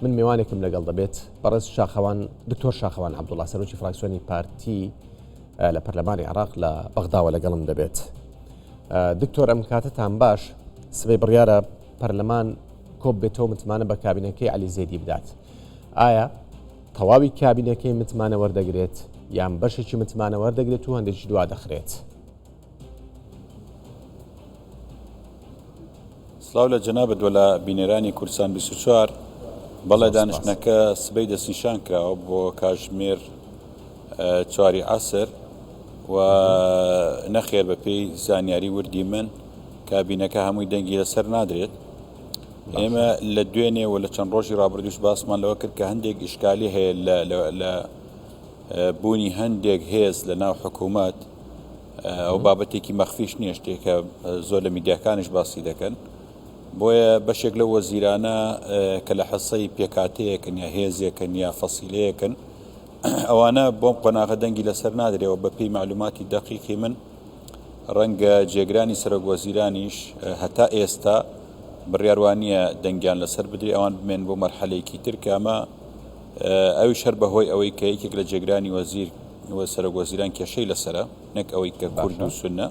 من میوانێکم لەگەڵ دەبێت بەڕێز شاخەوان دکتۆر شاخەوان عەبدوڵا سەرۆکی فراکسیۆنی پارتی لە پەرلەمانی عراق لە بەغداوە لەگەڵم دەبێت. دکتۆر ئەم کاتتان باش سبەی بڕیارە پەرلەمان کۆب بێتەوە متمانە بە کابینەکەی علی زێدی بدات. ئایا تەواوی کابینەکەی متمانە وەردەگرێت یان بەشێکی متمانە وەردەگرێت و هەندێکی دوا دەخرێت؟ سڵاو لە جەنابت و لە بینەرانی کوردستان 24. بەڵێ دانیشتنەکە سبەی دەستنیشان کراوە بۆ کاژمێر چواری عەسر و نەخێر بە پێی زانیاری وردی من کابینەکە هەمووی دەنگی لەسەر نادرێت. ئێمە لە دوێنێ و لە چەند ڕۆژی ڕابردوش باسمان لەوە کرد کە هەندێک ئیشکالی هەیە لە بوونی هەندێک هێز لە ناو حکوومەت ئەو بابەتێکی مەخفیش نییە شتێکە زۆر لە میدیاکانیش باسی دەکەن بۆیە بەشێک لەو وەزیرانە کە لە حسەی پێکاتەیەکن یا هێزێکن یا فەسیلەیەکن ئەوانە بۆم قۆناغە دەنگی لەسەر نادرێەوە بە پێی معلوماتی دەقیقی من ڕەنگە جێگرانی سەرۆک وەزیرانیش هەتا ئێستا بڕیاروانیە دەنگیان لەسەر بدرێ ئەوان بمێن بۆ مەرحەلێکی تر کە ئەمە ئەویش هەر بەهۆی ئەوەی کە یەکێک لە جێگرانی وەزیر و سەرۆک وەزیران کێشەی لەسەرە نەک ئەوەی کە کورد و سوننە.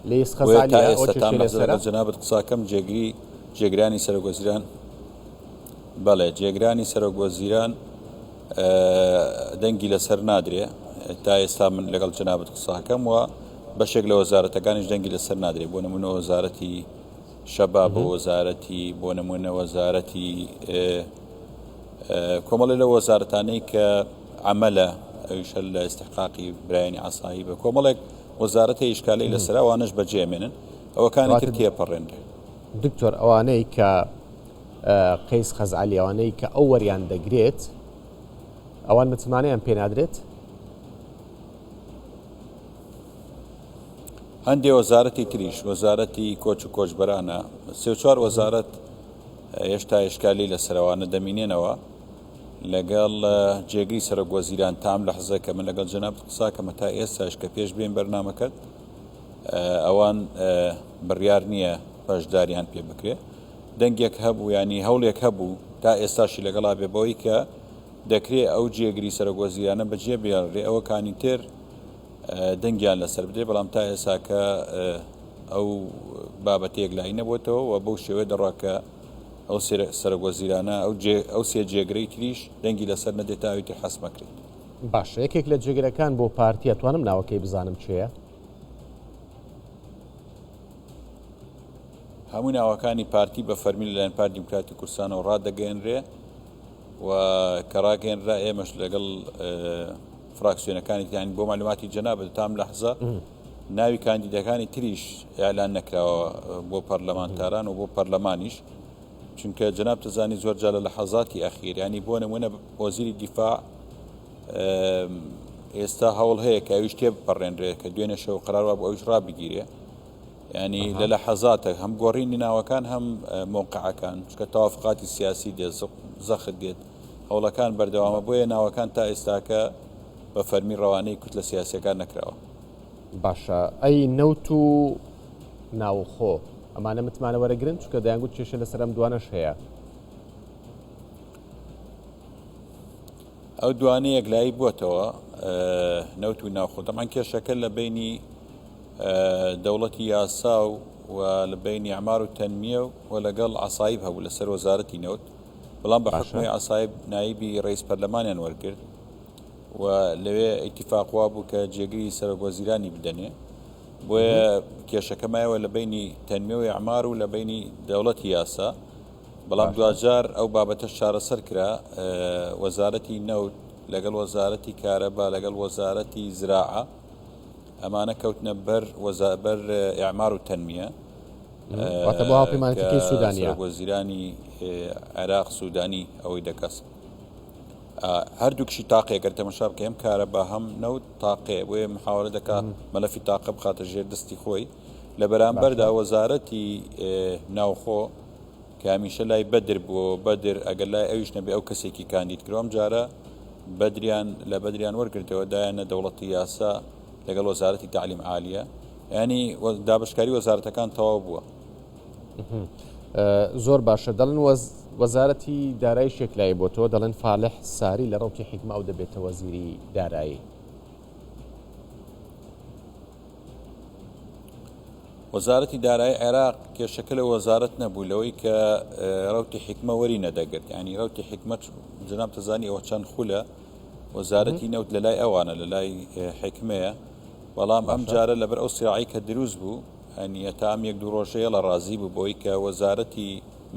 لیس بۆیە تا خەزعەلیە ئەوە ئێستا تام کێشەی لەحزە لەسەرە؟ لەگەڵ جەنابت قساکەم جێگری جێگرانی سەرۆک وەزیران بەڵێ جێگرانی سەرۆک وەزیران دەنگی لەسەر نادرێ تا ئێستا من لەگەڵ جەنابت قساکەم و بەشێک لە وەزارەتەکانیش دەنگی لەسەر نادرێ بۆ نمونە وەزارەتی شەباب و وەزارەتی بۆ نمونە وەزارەتی کۆمەڵی لە وەزارەتانەی کە عملە ئەویش هەر لە ئیستحقاقی برایانی عەسایی بە کۆمەڵێک وەزارەتە ئیشکالەی لەسەر ئەوانەش بەجێمێنن ئەوەکانی تر تێپەڕێنرێ. دکتۆر ئەوانەی کە قەیس خەزعەلی ئەوانەی کە ئەو وەریان دەگرێت ئەوان متمانەیان پێ نادرێت؟ هەندێ وەزارەتی تریش وەزارەتی کۆچ و کۆچبەرانە سێ چوار وەزارەت هێشتا ئیشکالی لەسەرەوانە دەمینێنەوە لەگەڵ جێگری سەرۆک وەزیران تام لەحزە کە من لەگەڵ جەنابت قساکەمە تا ئێستاش کە پێش بێن بەرنامەکەت ئەوان بڕیار نییە بەشداریان پێ بکرێ دەنگێک هەبوو ینی هەوڵێک هەبوو تا ئێستاشی لەگەڵا بێ بەوەی کە دەکرێ ئەو جێگری سەرۆک وەزیرانە بەجێ بێڵرێ ئەوەکانی تر دەنگیان لەسەر بدرێ بەڵام تا ئێساکە ئەو بابەتە یەکلایی نەبووتەوە و بەو شێوەیە دەڕوا کە ئەو سەرۆک وەزیرانە ئەو ئەو سێ جێگرەی تریش دەنگی لەسەر نەدێت تا ئەوی تر حەسمەکرێت. باشە یەکێک لە جێگرەکان بۆ پارتی ئەتوانم ناوەکەی بزانم کێیە؟ هەموو ناوەکانی پارتی بە فەرمی لەلایەن پارتی دیموکراتی کوردستانەوە ڕادەگەیەنرێ و کە ڕاگەیەنرا ئێمەش لەگەڵ فراکسیۆنەکانی تیان بۆ معلوماتی جەنابت تام لەحزە ناوی کاندیدەکانی تریش ئیعلان نەکراوە بۆ پەرلەمانتاران و بۆ پەرلەمانیش چونکە جەناب تەزانی زۆر جار لە لەحەزاتی ئەخیر ینی بۆ نمونە وەزیری دیفاع ئێستا هەوڵ هەیە کە ئەویش تێ بپەڕێنرێت کە دوێنێ شەو قرار وابوو ئەویش ڕابگیرێ ینی لە لەحەزاتە هەم گۆڕینی ناوەکان هەم مۆقعەکان چکە تەوافقاتی سیاسی دێت زەخت دێت هەوڵەکان بەردەوامە بۆیە ناوەکان تا ئێستاکە بە فەرمی ڕەوانەی کوتلە سیاسیەکان نەکراوە. باشە ئەی نەوت و ناوخۆ ئەمانە متمانە وەرەگرن چونکە دەیانگوت کێشە لەسەر ئەم دوانەش هەیە. ئەو دوانە یەکلایی بووەتەوە نەوت و ناوخۆ دەمان کێشەکە لە بینی دەوڵەتی یاسا و و لە بینی ئەمار و تەنمیە و لەگەڵ عسایب هەبوو لەسەر وەزارەتی نەوت بەڵام بە حکومی عسایب نایبی ڕئیس پەرلەمانیان وەرگرت و لەوێ ئیتیفاق وابوو کە جێگری سەرۆک وەزیرانی بدەنێ بۆیە کێشەکە مایەوە لە بینی تەنمیە و ئیعمار و لە بینی دەوڵەتی یاسا بەڵام دواجار ئەو بابەتەش چارەسەر کرا وەزارەتی نەوت لەگەڵ وەزارەتی کارەبا لەگەڵ وەزارەتی زراعە ئەمانە کەوتنە بەر وەزابەر ئیعمار و تەنمیە واتە بۆ هاوپەیمانەتەکەی سوودانیە وەزیرانی عێراق سوودانی ئەوەی دەکەس هەردووکشی تاقەیە گەر تەمەشا بکەی هەم کارەبا هەم نەوت تاقەیە بۆیە محاوەلە دەکا مەلەفی تاقە بخاتە ژێر دەستی خۆی لە بەرامبەردا وەزارەتی ناوخۆ کە هەمیشە لای بەدر بووە بەدر ئەگەر لای ئەویش نەبێ ئەو کەسێکی کاندید کرد ئەم جارە بەدریان لە بەدریان وەرگرتەوە دایانە دەوڵەتی یاسا لەگەڵ وەزارەتی تعلیم عالیە ینی دابشکاری وەزارەتەکان تەواو بووە. زۆر باشە دەڵێن وەزارەتی دارایی شێکلایی بۆتەوە دەڵێن فالح ساری لە ڕەوتی حیکمە ئەو دەبێتە وەزیری دارایی. وەزارەتی دارایی عێراق کێشەکە لە وەزارەت نەبوو لەوەی کە ڕەوتی حیکمە وەری نەدەگرت ینی ڕەوتی حیکمە جناب تەزانی ئەوە چەند خولە وەزارەتی نەوت لە لای ئەوانە لە لای حیکمەیە بەڵام ئەم جارە لەبەر ئەو سراعی کە دروست بوو ئەنی تا ئەم یەک دوو ڕۆژەیە لە ڕازی بوو بۆی کە وەزارەتی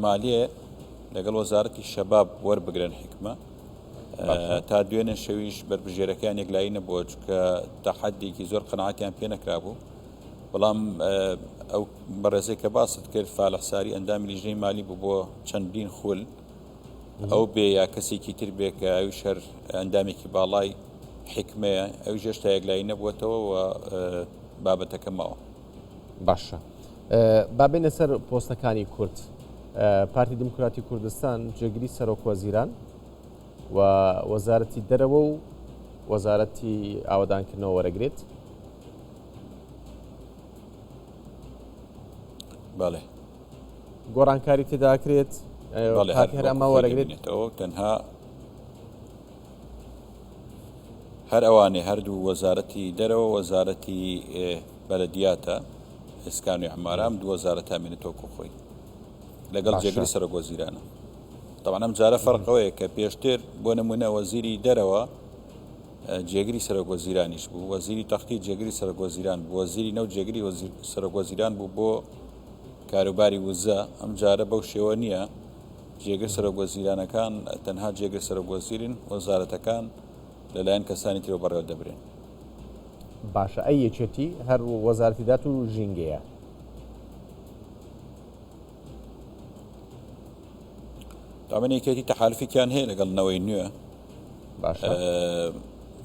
مالیە لەگەڵ وەزارەتی شەباب وەربگرن حیکمە تا دوێنێ شەویش بەربژێرەکەیان یەکلایی نەبووە چونکە تەحەدێکی زۆر قەناعەتیان پێ نەکرابوو بەڵام ئەو بەڕێزەی کە باست کرد فالح ساری ئەندامی لیژنەی مالی بوو بۆ چەندین خول ئەو بێ یا کەسێکی تر بێ کە ئەویش هەر ئەندامێکی باڵای حیکمەیە ئەویش هێشتا یەکلایی نەبووەتەوە و بابەتەکە ماوە. باشە با بێینە سەر پۆستەکانی کورد. پارتی دیموکراتی کوردستان جێگری سەرۆک وەزیران و وەزارەتی دەرەوە و وەزارەتی ئاوەدانکردنەوە وەرەگرێت. بەڵێ. گۆڕانکاری تێداکرێت بەڵێ پارتی هەر ئەمە وەرەگرێت. دەبینێتەوە تەنها هەر ئەوانەی هەردوو وەزارەتی دەرەوە وەزارەتی بەلەدیاتە ئیسکان و عمارە ئەم دوو وەزارەتە ئەمێنێتەوە وەکو خۆی لەگەڵ جێگری سەرۆک وەزیرانە طبعا ئەم جارە فەرق ئەوەیە کە پێشتر بۆ نمونە وەزیری دەرەوە جێگری سەرۆک وەزیرانیش بوو وەزیری تەختی جێگری سەرۆک وەزیران بوو وەزیری نەوت جێگری سەرۆک وەزیران بوو بۆ کاروباری وزە ئەم جارە بەو شێوە نییە جێگر سەرۆک وەزیرانەکان تەنها جێگر سەرۆک وەزیرن، وەزارەتەکان لەلایەن کەسانی ترەوە بەڕێوە دەبرێن. باشە ئەی یەکێتی هەر وەزارەتی داد و ژینگەیە؟ تابەن یەکێتی تەحالفێکیان هەیە لەگەڵ نەوەی نوێ. باشە.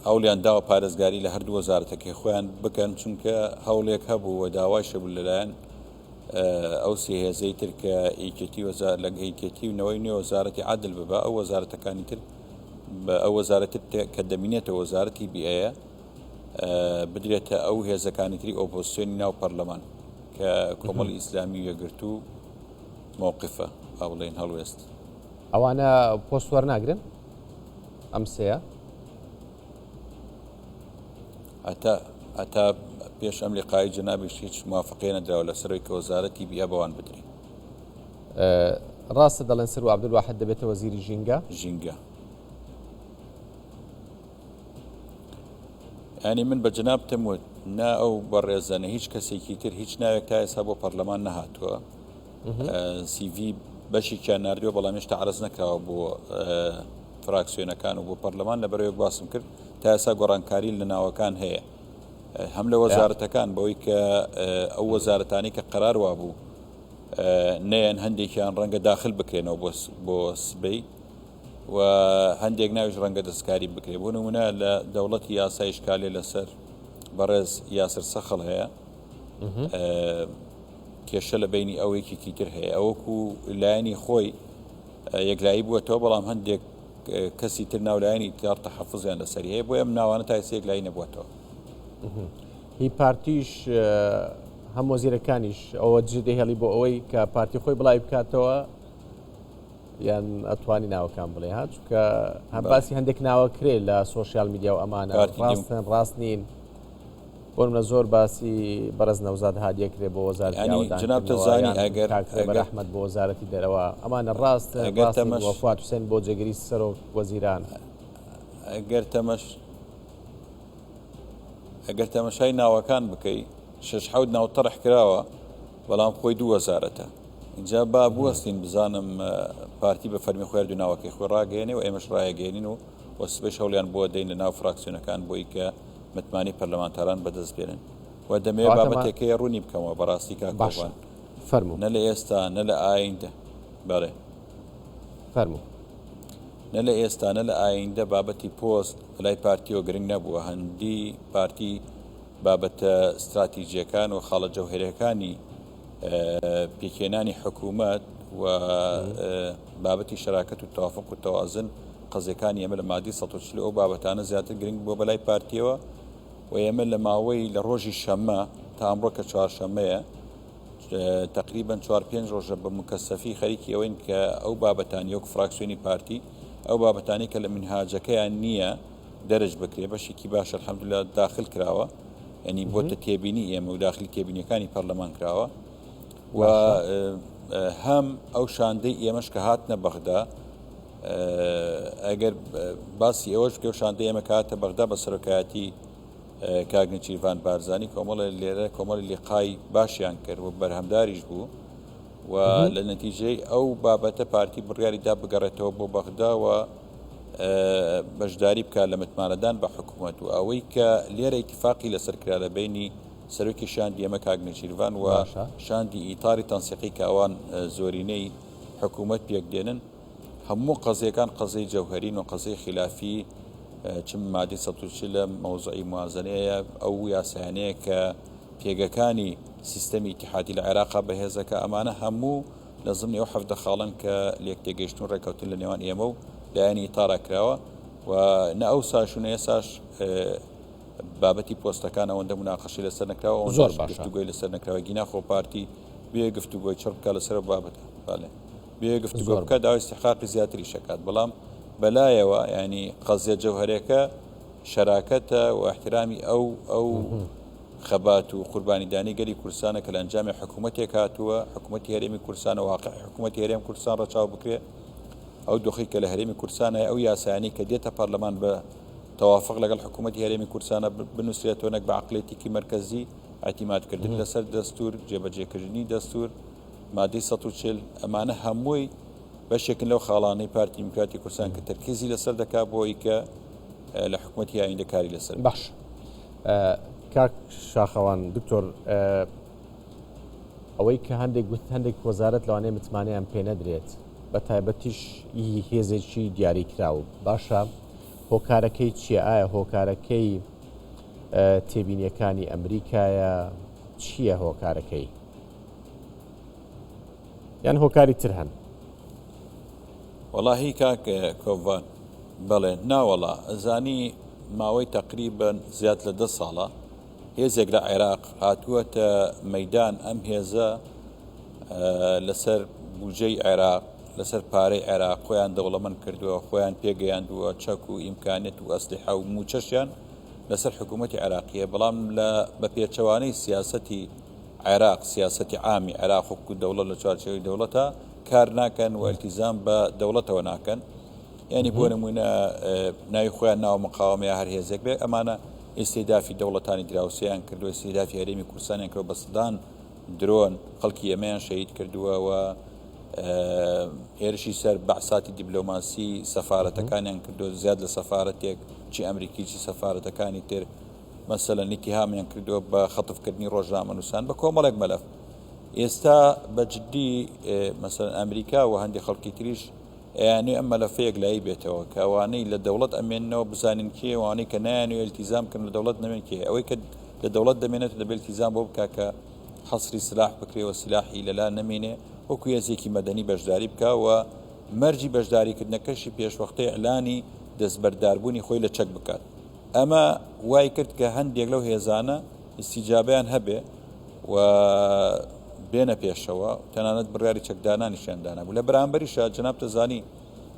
هەوڵیان داوە پارێزگاری لە هەردوو وەزارەتەکەی خۆیان بکەن چونکە هەوڵێک هەبوو و داوایش هەبوو لەلایەن ئەو سێ هێزەی تر کە یەکێتی وەزار لە یەکێتی و نەوەی نوێ وەزارەتی عەدل ببا ئەو وەزارەتەکانی تر بە ئەو وەزارەتی کە دەمینێتەوە وەزارەتی بیئەیە بدرێتە ئەو هێزەکانی تری ئۆپۆزیسیۆنی ناو پەرلەمان کە کۆمەڵی ئیسلامی و یەکگرتوو مەوقفە با بڵێین هەڵوێست. ئەوانە پۆست وەرناگرن ئەم سێیە؟ هەتا هەتا پێش ئەم لقای جەنابیش هیچ موافقەیە نەدراوە لەسەر ئەوەی کە وەزارەتی بیئە بەوان بدرێ. ڕاستە دەڵێن سروە عەبدولواحد دەبێتە وەزیری ژینگە؟ ژینگە. یانی من بە جەنابتم وت نا ئەو بەڕێزە نە هیچ کەسێکی تر هیچ ناوێک تا ئێستا بۆ پەرلەمان نەهاتووە. سیڤی بەشێکیان ناردووە بەڵام هێشتا عەرز نەکراوە بۆ فراکسیۆنەکان و بۆ پەرلەمان لەبەرەوەک باسم کرد تا ئێستا گۆڕانکاری لە ناوەکان هەیە هەم لە وەزارەتەکان بەوەی کە ئەو وەزارەتانی کە قەرار وابوو نەیەن هەندێکیان ڕەنگە داخل بکرێنەوە بۆ سبەی و هەندێک ناویش ڕەنگە دەستکاری بکرێت بۆ نمونە لە دەوڵەتی یاسای شکالێ لەسەر بەڕێز یاسر سەخڵ هەیە کێشە لە بەینی ئەو یەکێکی تر هەیە ئەوەکو لایەنی خۆی یەکلایی بووەتەوە بەڵام هەندێک کەسی تر ناو لایەنی تر تەحەفوزیان لەسەری هەیە بۆیە ئەم ناوانە تا ئێستا یەکلایی نەبووەتەوە. هی پارتیش هەم وەزیرەکانیش ئەوە جێ دەهێڵی بۆ ئەوەی کە پارتی خۆی بڵاوی بکاتەوە یان ئەتوانی ناوەکان بڵێ ها چونکە هەم باسی هەندێک ناوە کرێ لە سۆشیال میدیا و ئەمانە ڕاستن ڕاست نین. بۆ نمونە زۆر باسی بەڕێز نەوزاد هادیە کرێ بۆ وەزارەتی یانی ئاوەدان جنابتە کردنەوە زانی یان ئەگەر کاک ڕێبەر ئەگەر ئەحمەد بۆ وەزارەتی دەرەوە ئەمانە ڕاستن ئەگەر ڕاست نین تەمەش وە فواد حوسێن بۆ جێگری سەرۆک وەزیران. ئەگەر تەمەش ئەگەر تەمەشای ناوەکان بکەی شەش حەوت ناو تەرح کراوە بەڵام خۆی دوو وەزارەتە ئینجا با بوەستین بزانم پارتی بە فەرمی خۆی هەردوو ناوەکەی خۆی ڕاگەیەنێ و ئێمەش ڕایەگەیەنین و و سبەیش هەوڵیان بۆ دەین لە ناو فراکسیۆنەکان بۆی کە متمانەی پەرلەمانتاران بەدەست بێنن و دەمەوێت کەواتە ما بابەتێک هەیە ڕوونی بکەمەوە بەڕاستی کاک باشە کۆڤان فەرموو. نە لە ئێستا نە لە ئایندە بەڵێ. فەرموو. نە لە ئێستا نە لە ئایندە بابەتی پۆست لای پارتیەوە گرنگ نەبووە هەندی پارتی بابەتە ستراتیجیەکان و خاڵە جەوهەریەکانی پێکهێنانی حکوومەت و بابەتی شەراکەت و تەوافق و تەوازن قەزیەکانی ئێمە لە مادی 140 ئەو بابەتانە زیاتر گرنگ بووە بەلای پارتیەوە و ئێمە لە ماوەی لە ڕۆژی شەممە تا ئەمڕۆ کە چوارشەممەیە تەقریبەن چوار پێنج ڕۆژە بە موکەسەفی خەریکی ئەوەین کە ئەو بابەتانی وەک فراکسیۆنی پارتی ئەو بابەتانی کە لە منهاجەکەیان نییە دەرج بکرێ بەشێکی باش الحمدلله داخل کراوە ینی بۆتە تێبینی ئێمە و داخلی تێبینیەکانی پەرلەمان کراوە و هەم ئەو شاندەی ئێمەش کە هاتنە بەغدا ئەگەر باسی ئەوەش بکە شاندەی ئێمە کاتە بەغدا بە سەرۆکایەتی کاک نێچیرڤان بارزانی کۆمەڵێ لێرە کۆمەڵی لیقای باشیان کرد و بەرهەمداریش بوو و لە نەتیجەی ئەو بابەتە پارتی بڕیاری دا بگەڕێتەوە بۆ بەغدا و بەشداری بکات لە متمانەدان بە حکوومەت و ئەوەی کە لێرە ئیتفاقی لەسەر کرا لە بینی سەرۆکی شاندی ئێمە کاک نێچیرڤان و شاندی ئیتاری تەنسیقی کە ئەوان زۆرینەی حکوومەت پێک دێنن هەموو قەزیەکان قەزیەی جەوهەرین و قەزیەی خیلافی چ مادەی 140 لە مەوزعی موازنەیە ئەو یاسایانەیە کە پێگەکانی سیستەمی ئیتیحادی لە عێراقا بەهێزەکە ئەمانە هەموو لە زمنی ئەو حەڤدە خاڵن کە لێکتێگەیشتن و ڕێککەوتن لە نێوان ئێمە و لایەنی ئیتارا کراوە و نە ئەو ساش و نە ئێساش بابەتی پۆستەکان ئەوەندە مناقەشەی لەسەر نەکراوە ئەوەندەش زۆر باشە. گفتوگۆی لەسەر نەکراوە گینا خۆ پارتی بێ گفتوگۆی چڕ بکا لەسەر ئەو بابەتە بالێ. بێ گفتوگۆ زۆر بکات داوای ئیستحقاقی زیاتریش ئەکات بەڵام بەلایەوە یانی قەزیە جەوهەرێکە شەراکەتە و ئیحترامی ئەو ئەو خەبات و قوربانیدانی گەلی کوردستانە کە لە ئەنجامی حکوومەتێک هاتووە حکوومەتی هەرێمی کوردستانە واقعی حکوومەتی هەرێم کوردستان ڕەچاو بکرێ ئەو دۆخی کە لە هەرێمی کوردستان هەیە ئەو یاسایانەی کە دێتە پەرلەمان بە تەوافق لەگەڵ حکوومەتی هەرێمی کوردستانە بنووسرێتەوە نەک بە عەقڵیەتێکی مەرکەزی ئیعتیمادکردن لەسەر دەستور جێبەجێکردنی دەستور مادەی 140، ئەمانە هەمووی بەشێکن لەو خاڵانەی پارتی دیموکراتی کوردستان کە تەرکیزی لەسەر دەکات بۆ ئەوەی کە لە حکوومەتی ئایندە کاری لەسەر باش کاک شاخەوان دکتۆر ئەوەی کە هەندێک گوت هەندێک وەزارەت لەوانەیە متمانەیان پێ نەدرێت بە تایبەتیش هێزێکی دیاریکراو باشە هۆکارەکەی چییە ئایا هۆکارەکەی تێبینیەکانی ئەمریکایە چییە هۆکارەکەی؟ یان هۆکاری تر هەن؟ وەڵاهی کاک کۆڤان بەڵێ ناوەڵا ئەزانی ماوەی تەقریبەن زیاد لە دە ساڵە هێزێک لە عێراق هاتووەتە مەدان ئەم هێزە لەسەر بجەی عێراق لەسەر پارەی عێراق خۆیان دەوڵەمەند کردووە خۆیان پێگەیاندووە چەک و ئیمکانێت و ئەسلیحە و موچەشیان لەسەر حکوومەتتی عێراقیە بەڵام لە بە پێچەوانەی سیاستی عێراق، سیاسەتی عامی عێراق وەکو دەوڵەت لە چوارچێوەی دەوڵەتە کار ناکەن و ئەلتیزام بە دەوڵەتەوە ناکەن. یعنی بۆ نمونە ناوی خۆیان ناوە مقاومە یا هەر هێزێک بێ ئەمانە ئیستیدافی دەوڵەتانی دراوسێیان کردووە ئیستیدافی هەرێمی کوردستانیان کردووە بە سەدان درۆن خەڵکی ئێمەیان شەهید کردووە و هێرشی سەر بەعساتی دیبلۆماسی سەفارەتەکانیان کردووە زیاد لە سەفارەتێک چی ئەمریکی چی سەفارەتەکانی تر مەسەلەن ئیتیهامیان کردووە بە خەتفکردنی ڕۆژنامەنووسان بە کۆمەڵێک مەلەف ئێستا بە جدی مەسەلەن ئەمریکا و هەندێک خەڵکی تریش ئەیانوێ ئەم مەلەفە یەکلایی بێتەوە کە ئەوانەی لە دەوڵەت ئەمێننەوە بزانین کێ ئەوانەی کە نایانوێ ئیلتیزام بکەن لە دەوڵەت نەمێن کێ ئەوەی کە لە دەوڵەت دەمێنێت دەبێت ئیلتیزام بۆ بکا کە حەسری سلاح بکرێ و سلاحی لەلا نەمێنێ وەکو هێزێکی مەدەنی بەشداری بکا و مەرجی بەشداریکردنەکەشی پێشوەختە ئیعلانی دەستبەرداربوونی خۆی لە چەک بکات. ئەمە وای کرد کە هەندێک لەو هێزانە ئیستیجابەیان هەبێ و بێنە پێشەوە تەنانەت بڕیاری چەکدانانیشیان دانابوو لە بەرامبەریشا جەنابتە زانی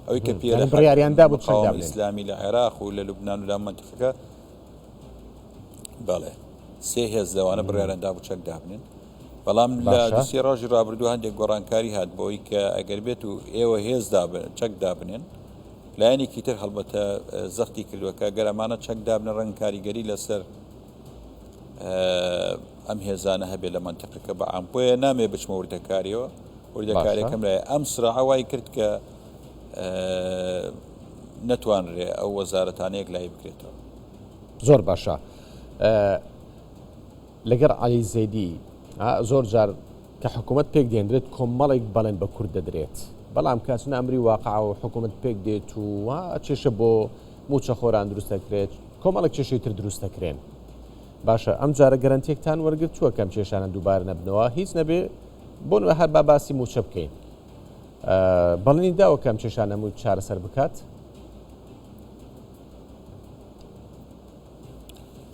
ئەوەی کە پێرە بڕیاریان دابوو چەک مقاومە دابنێن. ئیسلامی لە عێراق و لە لوبنان و لە مەنتیقەکە بەڵێ سێ هێز لەوانە بڕیاریان دابوو چەک دابنێن بەڵام لە باشە. دوسێ ڕۆژی ڕابردوو هەندێک گۆڕانکاری هات بۆی کە ئەگەر بێت و ئێوە هێز دابن چەک دابنێن لایەنێکی تر هەڵبەتە زەختی کردووە کە گەر ئەمانە چەک دابنە ڕەنگ کاریگەری لەسەر ئەم هێزانە هەبێت لە مەنتیقەکە بە عام بۆیە نامێ بچمە وردەکاریەوە وردەکارەکەم لای ئەم سرعە وای کرد کە نەتوانرێ ئەو وەزارەتانەیەک لای بکرێتەوە. زۆر باشە لەگەڵ عەلی زەیدی زۆر جار کە حکوومەت پێک دێنرێت کۆمەڵێک بەڵێن بە کورد دەدرێت، بەڵام کە ئەچنە ئەمری واقع و حکوومەت پێک دێت و کێشە بۆ مووچەخۆران دروست دەکرێت، کۆمەڵێک کێشەی تر دروست دەکرێن. باشە ئەم جارە گەرەنتیەکتان وەرگرتووە کە ئەم کێشانە دووبارە نەبنەوە؟ هیچ نەبێ بۆ نموونە هەر با باسی مووچە بکەین. بەڵێنی داوە کە ئەم کێشانە هەموو چارەسەر بکات؟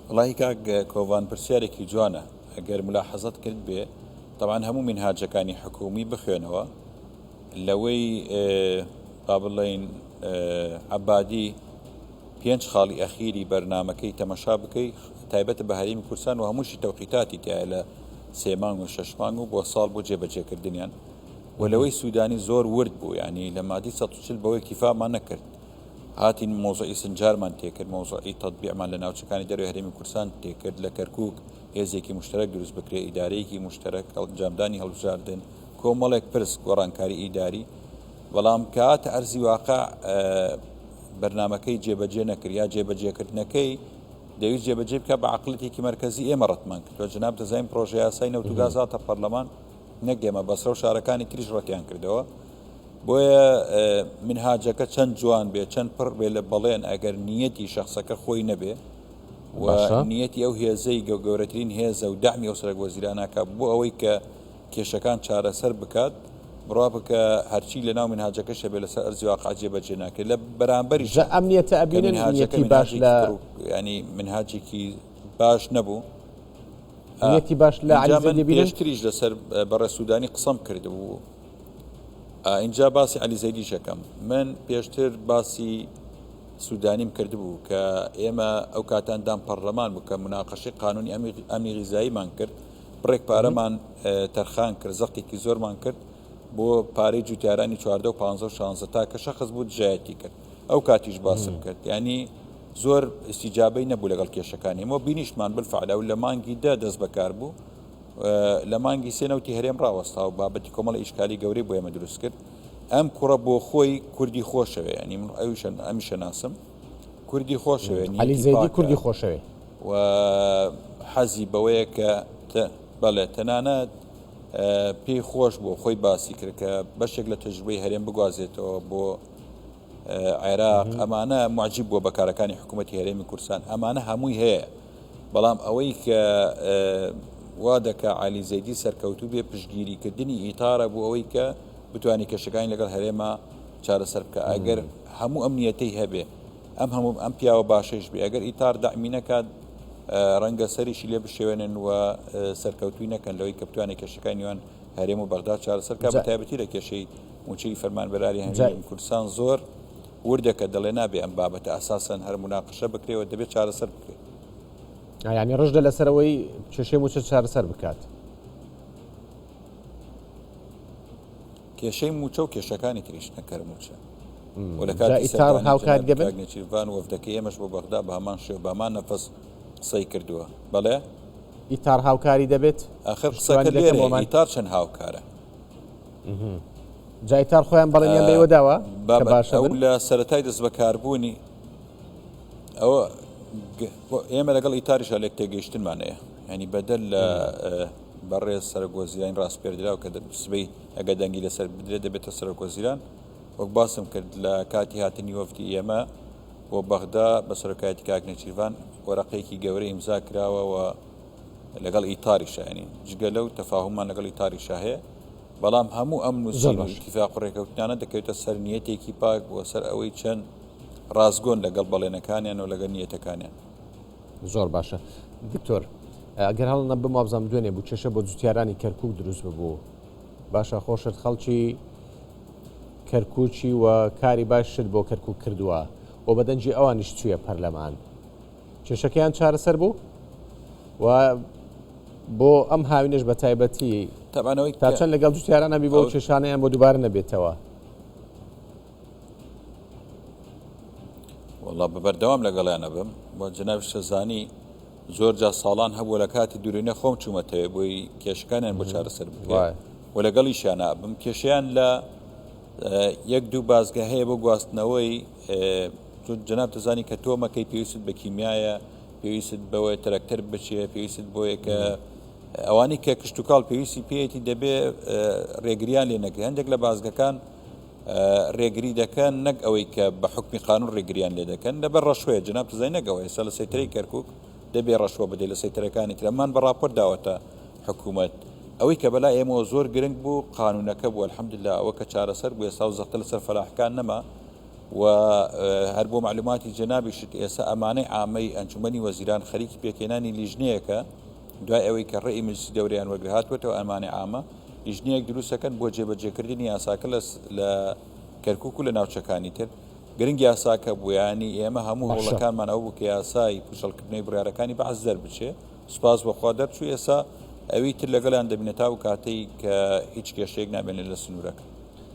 وەڵاهی کاک کۆڤان پرسیارێکی جوانە ئەگەر ملاحەزەت کرد بێ. تەبعەن هەموو مینهاجەکانی حکوومی بخوێنەوە لەوەی با بڵێین عەبادی پێنج خاڵی ئەخیری بەرنامەکەی تەمەشا بکەی تایبەتە بە هەرێمی کوردستان و هەمووشی تەوقیتاتی تایە لە سێ مانگ و شەش مانگ و بۆ ساڵ بۆ جێبەجێکردنیان و لەوەی سوودانی زۆر ورد بوو ینی لە مادی 140 بەوەی کیفامان نەکرد هاتین مۆزعی سنجارمان تێکرد مۆزعی تەطبیعمان لە ناوچەکانی دەروی هەرێمی کوردستان تێکرد لە کەرکک هێزێکی مشتەرەک دروست بکرێ ئیدارەیەکی مشتەرەک ئەنجامدانی هەڵبژاردن کۆمەڵێک پرس گۆڕانکاری ئیداری بەڵام کە هاتە ئەرزی واقع بەرنامەکەی جێبەجێ نەکرد یا جێبەجێکردنەکەی دەویست جێبەجێ بکە بە عقلێکی مرکزی ئێمە ڕەتمان کردوە جناب دەزانین پرۆژە یاسای نەوت و گاز هاتە پەرلەمان نەک ئێمە بەسرە و شارەکانی تریش ڕەتیان کردەوە بۆیە منهاجەکە چەند جوان بێ چەند پڕ بێ لە بەڵێن ئەگەر نیەتی شخصەکە خۆی نەبێ و نیەتی ئەو هێزەی گەورەترین هێزە و دەعمی ئەو سەرەک وەزیرانەکە بۆ ئەوەی کە کێشەکان چارەسەر بکات، بڕوا بکە هەرچی لەناو مینهاجەکەش هەبێت لەسەر ئەرزی واقع جێبەجێ ناکرێت، لە بەرامبەریشا جا ئەم نیەتە کە ئەبینن مینهاجەکە نیەتی باش مینهاجێکی لە پڕ و یانی مینهاجێکی باش نەبوو. ئا نیەتی باش لە عەلی ئینجا من زەیدی ئەبینن؟ پێشتریش لەسەر بەڕێز سوودانی قسەم کردبوو، ئا ئینجا باسی عەلی زەیدیش ئەکەم. من پێشتر باسی سوودانیم کردبوو کە ئێمە ئەو کاتە ئەندام پەڕلەمان بوو کە موناقەشەی قانوونی ئەمنی غیزاییمان کرد، بڕێک پارەمان تەرخان کرد، زەختێکی زۆرمان کرد بۆ پارەی جوتیارانی 14 و 15 و 16 تا کە شەخص بوو دژایەتی کرد. ئەو کاتیش باسم کرد. یعنی زۆر ئیستیجابەی نەبوو لەگەڵ کێشەکانی. ئێمە بینیشمان بالفعل ئەو لە مانگی دە دەست بەکار بوو. لە مانگی سێ نەوتی هەرێم ڕاوەستا و بابەتی کۆمەڵی ئیشکالی گەورەی بۆ ئێمە دروست کرد. ئەم کوڕە بۆ خۆی کوردی خۆشەوێ، یعنی من ئەویشە ئەمیشە ناسم. کوردی خۆشەوێ، عەلی نیەتی زەیدی پاکە. کوردی خۆشەوێ. و حەزی بەوەیە کە بەڵێ تەنانەت پێی خۆش بوو خۆی باسی کرد کە بەشێک لە تەجروبەی هەرێم بگوازێتەوە بۆ عێراق ئەمانە معجیب بووە بە کارەکانی حکوومەتی هەرێمی کوردستان ئەمانە هەمووی هەیە بەڵام ئەوەی کە وا دەکا علی زەیدی سەرکەوتوو بێ پشتگیریکردنی ئیتارە بۆ ئەوەی کە بتوانێت کێشەکانی لەگەڵ هەرێمە چارەسەر بکە ئەگەر هەموو ئەم نیەتەی هەبێ ئەم هەموو ئەم پیاوە باشەیش بێ ئەگەر ئیتار دەعمی نەکات ڕەنگە سەریشی لێ بشێوێنن و سەرکەوتوی نەکەن لەوەی کە بتوانێت کێشەکانی نێوان هەرێم و بەغدا چارەسەر بکات بە تایبەتی لە کێشەی مووچەی فەرمانبەرانی هەرێمی کوردستان زۆر وردە کە دەڵێ نابێ ئەم بابەتە ئەساسەن هەر موناقشە بکرێ و دەبێت چارەسەر بکرێت. یانی ڕژدە لەسەر ئەوەی کێشەی مووچە چارەسەر بکات. کێشەی مووچە و کێشەکانی تریش نەک هەر مووچە. و لە کاتی سەردانی هاوکاری جەنابی دەبن؟ کاک نێچیرڤان وەفدەکەی ئێمەش بۆ بەغدا بە هەمان شێوە بە هەمان نەفەس قسەی کردووە. بەڵێ؟ ئیتار هاوکاری دەبێت؟ ئاخر پشتیوانی قسەکە دەکەن لێرەیە بۆمان؟ ئیتار چەند هاوکارە؟ جا ئیتار خۆیان بەڵێنیان بە ئێوە داوە کە بابەت باشە ئەو بن؟ لە سەرەتای دەستبەکاربوونی ئەوە ئێمە لەگەڵ ئیتاریشا لێک تێگەیشتنمان هەیە. یانی بەدەر لە بەڕێز سەرۆک وەزیرانی ڕاسپێردراو کە سبەی ئەگەر دەنگی لەسەر بدرێت دەبێتە سەرۆک وەزیران وەک باسم کرد لە کاتی هاتنی وەفدی ئێمە بۆ بەغدا بە سەرۆکایەتی کاک نێچیرڤان وەرەقەیەکی گەورە ئیمزا کراوە و لەگەڵ ئیتاریشا ینی جگە لەو تەفاهممان لەگەڵ ئیتاریشا هەیە بەڵام هەموو ئەم نووسین و ئیتیفاق و ڕێکەوتنانە دەکەوێتە سەر نیەتێکی پاک بۆ سەر ئەوەی چەند ڕاستگۆن لەگەڵ بەڵێنەکانیان و لەگەڵ نیەتەکانیان. زۆر باشە دکتۆر ئەگەر هەڵ نەبم وابزانم دوێنێ بوو کێشە بۆ جوتیارانی کەرکک دروست ببوو باشە خۆشت خەڵکی کەرکوچی و کاری باشت بۆ کەرکک کردووە و بەدەنگی ئەوانیش چوویە پەرلەمان کێشەکەیان چارەسەر بوو و بۆ ئەم هاوینەش بە تایبەتی تەبانەوەی تا چەند لەگەڵ جوتیاران ئەبی بۆ کێشانەیان بۆ دووبارە نەبێتەوە وەڵا بە بەردەوام لەگەڵیان ئەبم و جەنابیش دەزانی زۆر جا ساڵان هەبووە لە کاتی دوورینە خۆم چوومەتەوێ بۆی کێشەکانیان بۆ چارەسەر بکرێت و لەگەڵیشیان ئەبم کێشەیان لە یەک دوو بازگە هەیە بۆ گواستنەوەی جەناب دەزانی کە تۆمەکەی پێویستت بە کیمیایە پێویستت بەوەی تەرەکتەر بچێ پێویستت بۆیە کە ئەوانی کە کشتتوکاڵ پێویستی پێیەتی دەبێ ڕێگریان لێ نەکرێت هەندێک لە بازگەکان رێگری دەکەن نەک ئەوەی کە بە حوکمی قانون رێگریان لێ دەکەن لەبەر ڕەشوەیە جەناب تزای نەک ئەوە ئێستا لە سەیتەرەی کەرکوک دەبێ ڕەشوە بدەی لە سەیتەرەکانی تر ئەمان بە ڕاپۆرت داوەتە حکوومەت ئەوەی کە بەلای ئێمەوە زۆر گرنگ بوو قانونەکە بوو الحمدلله ئەوە کە چارەسەر بوو ئێستا و زەختە لەسەر فەلاحەکان نەما و هەر بۆ معلوماتی جەنابیشت ئێستا ئەمانەی عامەی ئەنجومەنی وەزیران خەریکی پێکهێنانی لیژنەیەکە. دوای ئەوەی کە ڕێی مجلسی دەورەیان وەرگرت هاتووەتەوە ئەمانەی عامە لیژنەیەک دروست دەکەن بۆ جێبەجێکردنی یاساکە لە کەرکوک و لە ناوچەکانی تر. گرنگ یاساکە بوو یانی ئێمە هەموو باشە. هەوڵەکانمان ئەوە بوو کە یاسای پوچەڵکردنەوەی بڕیارەکانی بەعس دەربچێ سوپاس بۆ خوا دەرچوو ئێسا ئەوی تر لەگەڵیان دەبینە تا ئەو کاتەی کە هیچ کێشەیەک نامێنێت لە سنوورەکە.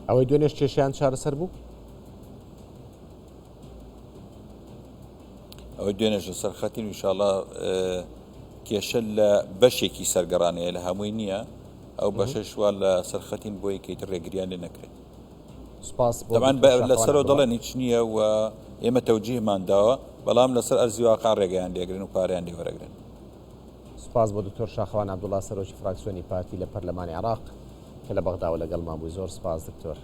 ئەوەی دوێنێش کێشەیان چارەسەر بوو؟ ئەوەی دوێنێش لەسەر خەتین و ئینشاڵڵا کێشە لە بەشێکی سەرگەڕانەیە لە هەمووی نییە ئەو بەشەش وا لە سەر خەتین بۆی کە ئیتر ڕێگریان لێ نەکرێت. سوپاس بۆ دەبان دکتۆر شاخەوان لەسەرەوە عەبدوڵا. دەڵێن هیچ نییە و ئێمە تەوجیهمان داوە بەڵام لەسەر ئەرزی واقع ڕێگەیان لێگرن و پارەیان لێ وەرەگرن. سوپاس بۆ دکتۆر شاخەوان عەبدوڵا سەرۆکی فراکسیۆنی پارتی لە پەرلەمانی عێراق کە لە بەغداوە لەگەڵمان بووی زۆر سوپاس دکتۆر.